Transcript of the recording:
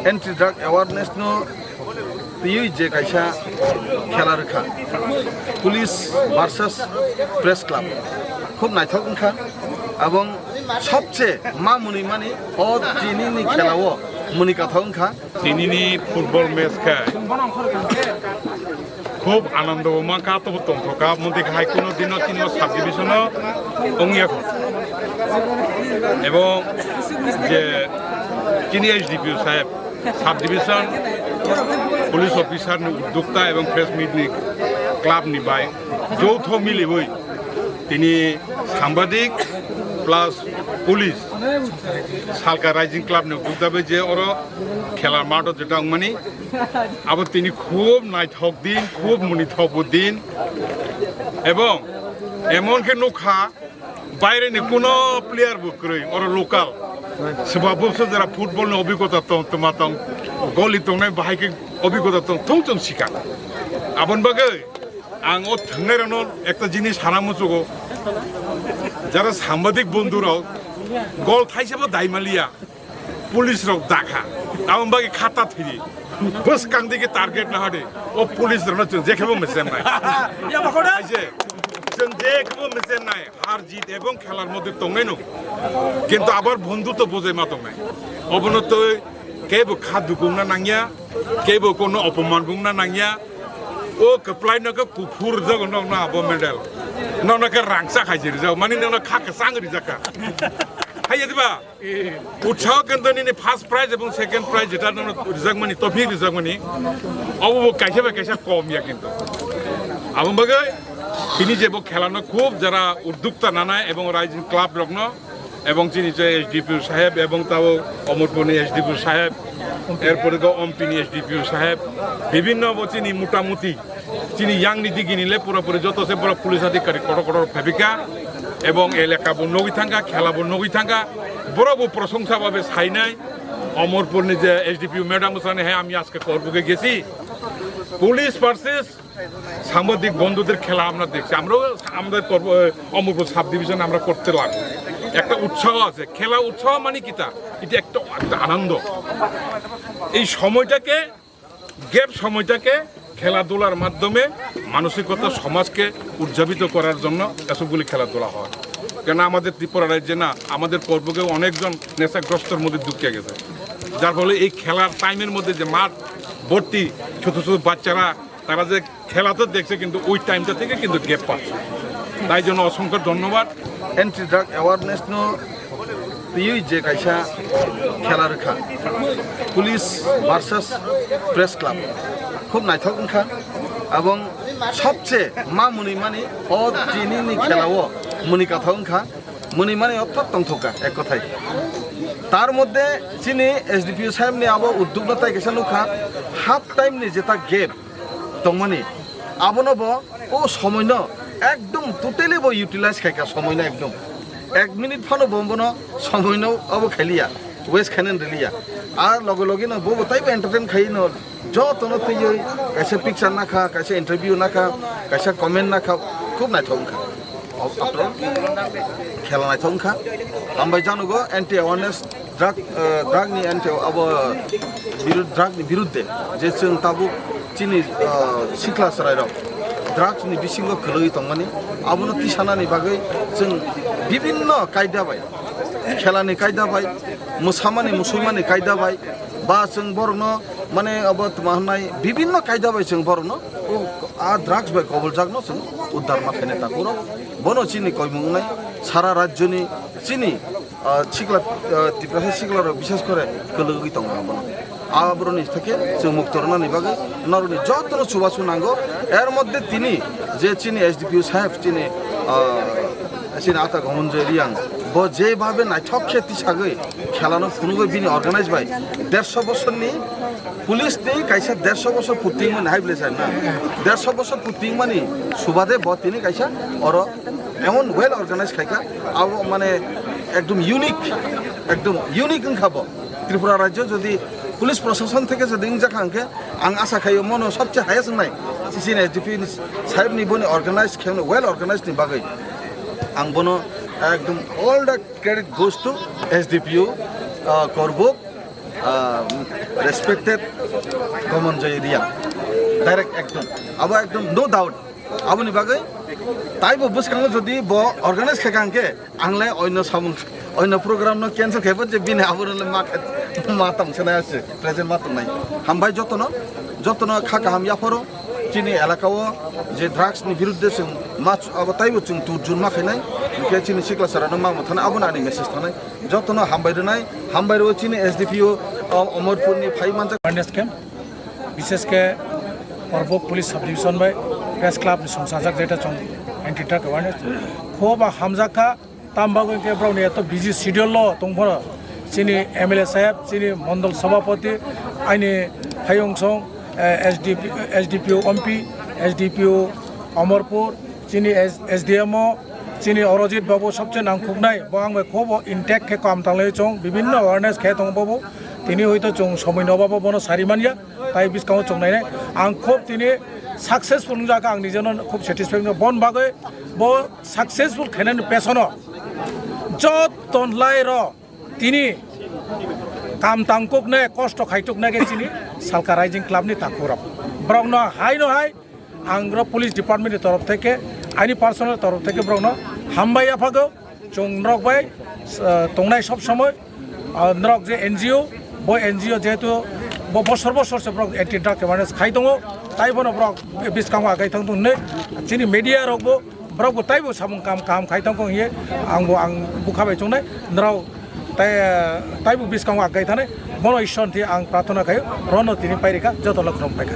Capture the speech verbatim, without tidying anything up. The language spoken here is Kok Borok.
Anti drug awareness no twiwi je kaisa khela rwkha, police versus press club, khub naithok wngkha. Abong sobse ma mwnwi mani o tinini khela o mwnwi kathok wngkha. Tinini football match khe khub anando bo mankha, tobo tongthokha, modi hai kuno dino chini o sub division o wngya kho. Ebong je chini S D P O saheb, sub division police officer ni uddokta ebong press meet ni club ni bai joutho miliwi tini sambadik plus police Salka Rising Club ni uddokta bai je oro khela math o jeta wngmani, abo tini khub naithok din, khub munithok bo din. Ebong emon khe nukha, baire ni kuno player bo kwrwi, oro local. Swba bwswk jora football ni obhigota tong, twma tong, goli tongnai bahai khe obhigota tong, thung chwng sikha. Aboni bagwi ang o thwngnai rokno ekta jinis sana muchugo, jara sambadik bondhu rok gol thaisa bo daimaliya. Police rok dakha, aboni bagwi khata thwi. Bwskang digi target na hade, o police rokno chwng jekhebo mechem nai. Aise, chwng jekhebo mechem nai, har jit ebong khelar moddhe tongnai no. Kintu abar bondhu to bojai ma tongnai. Obono twi kebo kha dukungna nangya, kebo kono opoman bungna nangya. O kwplai no khe kuphur jago nokno abo medal. Nokno khe rangchak hai jiri jago, mani nokno kha kwchang rijak kha. Hai ya diba? Utsaho kintu nini first prize ebong second prize jeta nono rijakmani, trophy rijakmani, obo bo kaisa bai kaisa kom ya kintu. Aboni bagwi tini je bo khela no khub jara uddokta nanai ebong Rising Club rokno ebong chini je S D P O saheb ebong tabo Omorpurni S D P O saheb, erpore go Ompini S D P O saheb, bibhinno bo chini motamuti chini yangni digini le purapuri joto se borok police adhikari kotor kotor phaibika ebong elaka bo nugwi thangkha, khela bo nugwi thangkha, borok bo prosongsa babe sainai Omorpurni je S D P O madam sani, "Hei, ami ajke korbhuke gesi, police versus সাংবাদিক বন্ধুদের খেলা আমরা দেখছি, আমরাও আমাদের কর্ম-, Amarpur sub division আমরা করতে লাগবো।" একটা উৎসাহ আছে, খেলা উৎসাহ মানে কিতা, এটা একটা, একটা আনন্দ। এই সময়টাকে, গ্যাপ সময়টাকে খেলাধুলার মাধ্যমে মানসিকতা সমাজকে উজ্জীবিত করার জন্য এসবগুলি খেলাধুলা হয়। কেন আমাদের ত্রিপুরা রাজ্যে না, আমাদের পর্বকেও অনেকজন নেশাগ্রস্তর মধ্যে ঢুকে গেছে, যার ফলে এই খেলার টাইমের মধ্যে যে মাঠ ভর্তি ছোট ছোট বাচ্চারা, তারা যে খেলা তো দেখছে কিন্তু ওই টাইমটা থেকে কিন্তু গ্যাপ পাচ্ছে। তাই জন্য অসংখ্য ধন্যবাদ। Anti drug awareness no twiwi je kaisa khela rwkha, police versus press club, khub naithok wngkha. Abong sobse ma mwnwi mani o tinini khela o mwnwi kathok wngkha. Mwnwi mani ortho tongthokha ek kothai. Tar moddhe chini S D P O saheb ni abo uddog no tai kaisa nukha, half time ni jeta gap tongmani, abono bo o somoino ekdom totally bo utilize khaikha, somoino ekdom ek minute phano bo bono somoino abo khailiya, waste khainani riliya. Ar loge loge no bo bo taibo entertain khaino. Jotono twiwi kaisa picture nakha, kaisa interview nakha, kaisa comment nakha, khub naithok wngkha. After all, khela naithok wngkha. Hambai janugo anti awareness drug, eh, drug ni anti abo birud-, drug ni birudde je chwng tabuk chini, eh, sikla chwrairok drugs ni bisingo kwlwi tongmani, abono tisanani bagwi chwng bibinno kaida bai, khelani kaida bai, mwsamani musuimani kaida bai, ba chwng borokno mane abo tma hwnai bibinno kaida bai chwng borokno o a drugs bai koboljakno chwng uddar ma khainai ta borok. Bono chini koimung wngnai sara rajyoni chini, ah, sikla, ah, Tiprasa siklarok bishes kore kwlwgwi tongo abono. Aboroni theke chwng mukto rwnani bagwi norokni jotono chubachu nango. Er moddhe tini je chini S D P O saheb chini, ah, chini ata Gomonjoy Riyang bo jebhabe naithok khe tisagwi khelano phunugwi bini organize bai dersho bosorni police ni kaisa dersho bosor phutingmani hai bwlai sai na, dersho bosor phutingmani subade bo tini kaisa oro emon well organize khaikha, abo mane ekdom unique, ekdom unique wngkha bo. Tripura rajyo jodi police proshashon theke jodi wngjakha hwnkhe ang asha khaio mono sobse highest wngnai chini S D P sahebni boni organize khe well organize ni bagwi ang bono ekdom all the credit goes to S D P O, uh, Korbuk, uh, Respected Gomonjoy Reang, direct ekdom, abo ekdom no doubt. Aboni bagwi taibo bwskango jodi bo organize khe kha hwnkhe, ang le oino samung, oino program no cancel khe bo je bini abo le ma khe, ma tong se nai ase, present ma tong nai. Hambai jotono, jotono kha kaham yapharo chini elaka o je drugs ni birudde chwng ma chu-, abo taibo chwng tur jur ma khainai, hwnkhe chini sikla sara no ma ma thanai, abo no ani message thanai. Jotono hambai rwnai, hambai rw chini S D P O, o, Omorpur ni phai manjak. Awareness camp, bishesh khe Korbok Police Sub Division bai Press Club ni songchajak jeta chwng anti drug awareness. Kho ba hamjak kha, tam bagwi khe borok ni eto busy schedule lo tong phano chini M L A saheb, chini Mondol Sabhapati, aini phayung song, eh, S D P, S D P O M P, S D P O Omorpur, chini S-, S D M O, chini Orojit babu sobse nangkhuknai, bo ang bai kho bo intact khe kam tanglai chong, bibinno awareness khe tongo bobo, tini hoito chwng somoi no babo bono sari manya, tai bwskango chwng nainai, ang khub tini successful wngjak, ang nijeno khub satisfied wngjak, bon bagwi bo successful khainani pesono joto lai rw tini kam tangkuknai, kosto khaituknai khe chini Salka Rising Club ni takhukrok. Borokno hai no hai ang rok police department ni torof theke, aini personal torof theke borokno hambai yaphago. Chwng norok bai, ah, tongnai sob somoi, ah, norok je N G O, bo N G O jehetu bo bosor bosor se borok anti drug awareness khai tongo, tai bono borok bwskango agai thang tongnai. Chini media rok bo borok bo taibo samung kam kaham khai tongkho hiye ang bo ang bukha bai chongnai norok tai taibo bwskango agai thanai bono Ishwar thwi ang prarthana khai rono tini pairika joto lok khrom paikha.